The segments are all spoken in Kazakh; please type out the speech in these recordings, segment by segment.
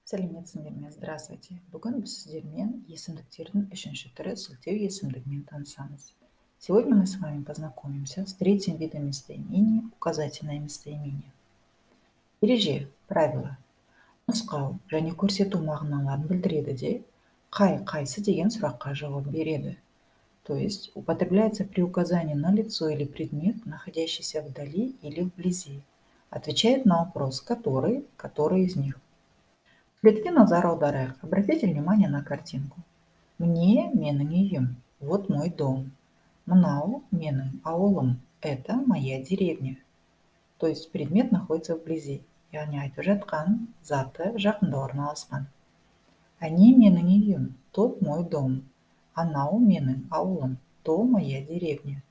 Сәлеметсіңдер ме? Здравствуйте! Бүгін біз сіздермен есімдіктердің үшінші түрі сілтеу есімдігімен танысамыз. Сегодня мы с вами познакомимся с третьим видом местоимения — указательное местоимение. Ереже, правило. Нұсқау және көрсету мағыналарын білдіреді де, қай, қайсы деген сұраққа жауап береді. То есть употребляется при указании на лицо или предмет, находящийся вдали или вблизи. Отвечает на вопрос «который», «который из них». Суретке назар аударайық. Обратите внимание на картинку. Міне менің үйім. Вот мой дом. Мынау менің ауылым. Это моя деревня. То есть предмет находится вблизи. Яғни айтып жатқан заты жақында орналасқан. Әне менің үйім. Тот мой дом. Анау менің ауылым. То моя деревня.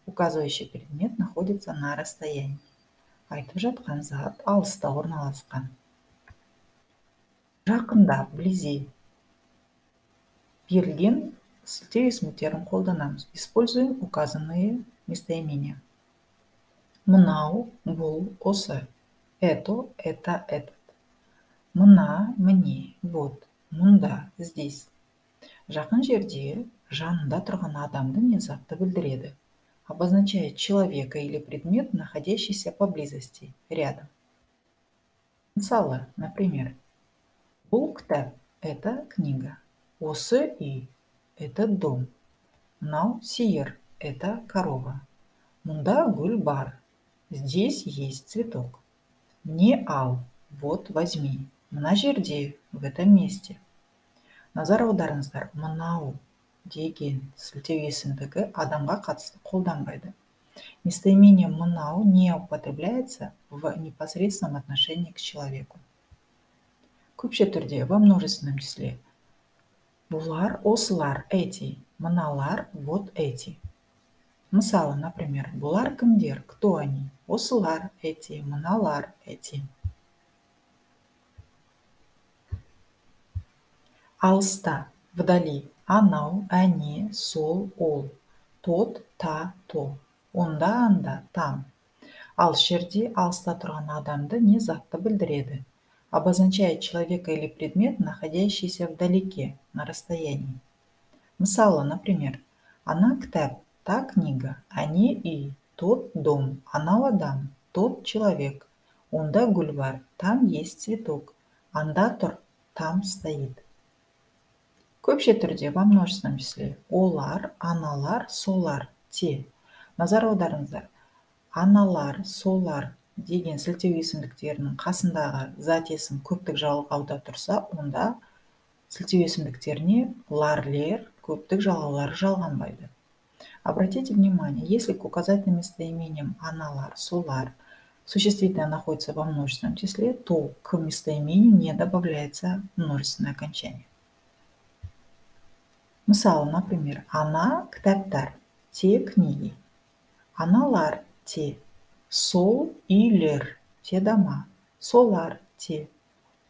Указывающий предмет находится на расстоянии. Айтып жатқан зат алыста орналасқан. Жақында, вблизи. Берілген сілтеу есімдіктерін қолданамыз. Используем указанные местоимения. Мынау, бұл, осы. Это, это, этот. Мына, міне, вот. Мұнда, здесь. Жақын жерде, жанында тұрған адамды не затты білдіреді. Обозначает человека или предмет, находящийся поблизости, рядом. Мысалы, например, бұл кітап — это книга. Осы үй — это дом. Мынау сиыр — это корова. Мұнда гүл бар. Здесь есть цветок. Міне, ал, вот, возьми. Мына жерде, в этом месте. Назар аударыңыздар, мынау деген сілтеу есімдігі адамға қатысты қолданбайды. Местоимение мынау не употребляется в непосредственном отношении к человеку. Көпше түрде, во множественном числе. Бұлар, осылар, эти. Мыналар, вот эти. Мысалы, например, бұлар кімдер, кто они? Осылар, эти, мыналар, эти. Алыста, вдали, анау, әне, сол, ол. Тот, та, то. Онда, анда, там. Алыс жерде, алыста тұрған адамды не затты білдіреді. Обозначает человека или предмет, находящийся вдалеке, на расстоянии. Мысалы, например, ана кітап, та книга, әне үй, тот дом, анау адам, тот человек. Онда гүл бар, там есть цветок. Анда тұр, там стоит. Көпше түрде, во множественном числе. Олар, аналар, солар, те. Назар аударыңыздар. Аналар, солар деген сілтеу есімдіктерінің қасындағы зат есім көптік жалғауда тұрса, онда сілтеу есімдіктеріне лар, лер көптік жалғаулары жалғанбайды. Обратите внимание, если к указательным местоимениям аналар, солар существительное находится во множественном числе, то к местоимению не добавляется множественное окончание. Мысалы, например, ана кітаптар, те книги. Аналар, те. Сол үйлер, те дома. Солар, те.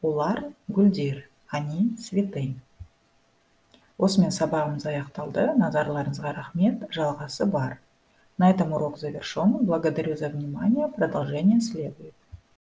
Олар гүлдер, они цветы. Осымен сабағымыз аяқталды. Назарларыңызға рахмет. Жалғасы бар. На этом урок завершен. Благодарю за внимание. Продолжение следует.